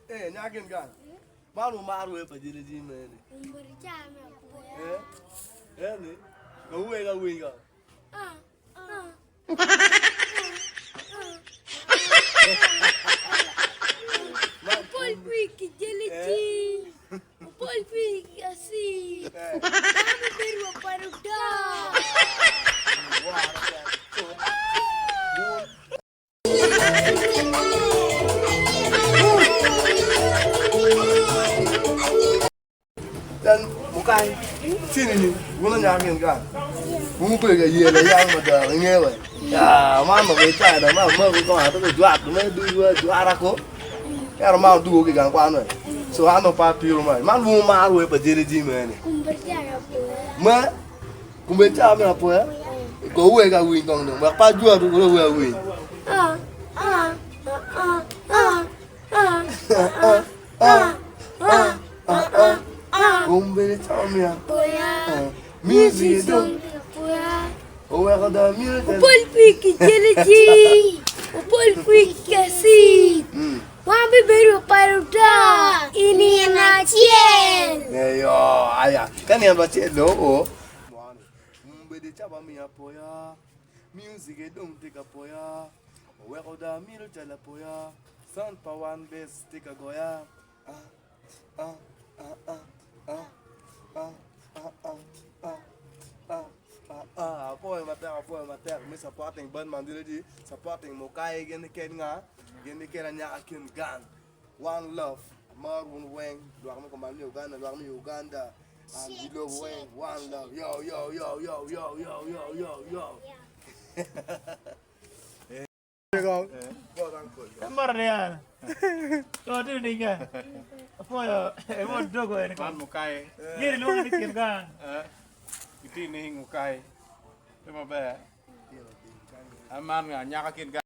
Eh, nya kin gang. Man umaro wer pa jiri ji mene. Eh, eh ni. Ka uwe ka winy ka. Opol kwik ki jeli ci. Opol kwik ki asi. Dano bedo wa paro da. Dan mukai tini ni wun anya kin gang wun bedo ka yelo yang mada inge we ya man ma be chai da ma ma ko ma to jwat me du jwara ko ero ma du ki gang kwan we so ano pa piro ma man wun mar we pa jeri ji me ni ma kumbe cha me apo ya ko we ka win kong dong pa jwa du ko we win Ah, ah, ah, ah, ah, ah, ah, ah, ah, ah, ah. kumbe cha me Poya. music dong Poya. oweko da music Opol kwik ki jeli ci. Opol kwik ki asi. Wan bibedo paro da. I nino acel. Eyo, aya. Ka nino acel do o. Mbedo caba miya poya. Music e dong tye ka poya. Oweko da mito calo apoya. Sound pa wan bass tye ka goya. Ah, ah, ah, ah, ah, ah, ah, ah, ah, ah, ah, ah. Apoyo matek, apoyo matek me supporting band man dilo supporting mukai gin ken nga, gin ken anyaka kin gang. One love, amaro wun weng, lwak me komal me Uganda, lwak me Uganda, and we love weng, one love, yo, yo, yo, yo, yo, yo, yo, yo, yo. Mara To tini dinga. Apoyo emo dogo en Man mukai. Yeri luongo ni kin gang. Iti ni mukai. Timo maber. Aman nga nyaka kin gang.